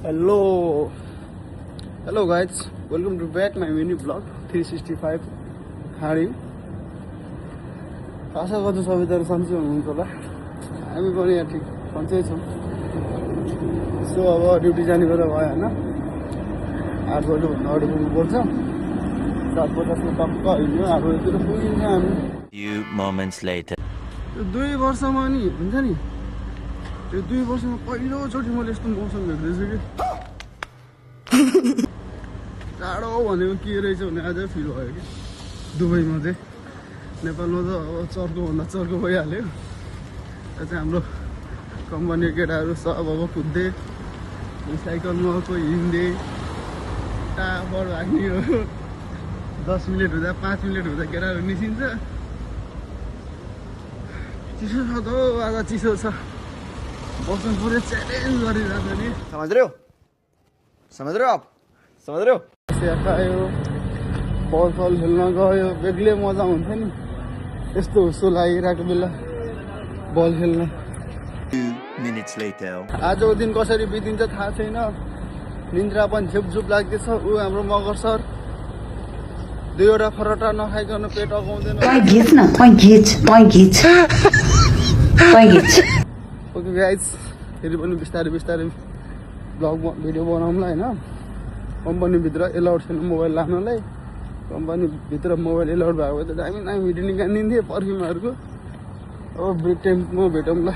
Hello guys, welcome to back my mini vlog 365 खाडी आशा गर्छु सबैजना सन्चै हुनुहुन्छ होला हामी पनि यहाँ ठिक सन्चै छौँ सो अब ड्युटी जाने बेला भयो हैन 8 बजेभन्दा अगाडि पुग्नुपर्छ 7:50 मा टक्क हिँड्यो 8 बजेतिर पुगिन्छ हामी few moments later 2 वर्षमा नि हुन्छ नि त्यो 2 वर्षमा पहिलोचोटि मैले यस्तो मौसम हेर्दैछु कि टाढो भनेको के रहेछ भने अझै फिल भयो कि दुबईमा चाहिँ नेपालमा त अब चर्कोभन्दा चर्को भइहाल्यो त्यो चाहिँ हाम्रो कम्पनीको केटाहरू सब अब कुद्दै साइकलमा कोही हिँड्दै टापर भाग्ने हो 10 मिनट हुँदा 5 मिनट हुँदा केटाहरू निस्किन्छ चिसो छ त आज चिसो छ मौसम पुरै च्यालेन्ज गरिरहेछ नि समझ रहे हो आप समझ रहे हो खायो बल खेल्न गयो बेग्लै मजा हुन्छ नि यस्तो हुस्सो लागिरहेको बेला बल खेल्न 2 minutes later आजको दिन कसरी बितिन्छ थाहा छैन निन्द्रा पनि झुपझुप लाग्दैछ ऊ हाम्रो मगर सर 2वटा परोटा नखाइकन पेट अगाउँदैन ओके गाइज फेरि पनि बिस्तारै बिस्तारै ब्लग भिडियो बनाउँला हैन कम्पनीभित्र एलाउड छैन मोबाइल लानलाई कम्पनीभित्र मोबाइल एलाउड भएको त दामी दामी भिडियो निकालिदिन्थेँ पर्फ्युमहरूको अब ब्रेक टाइममा भेटौँला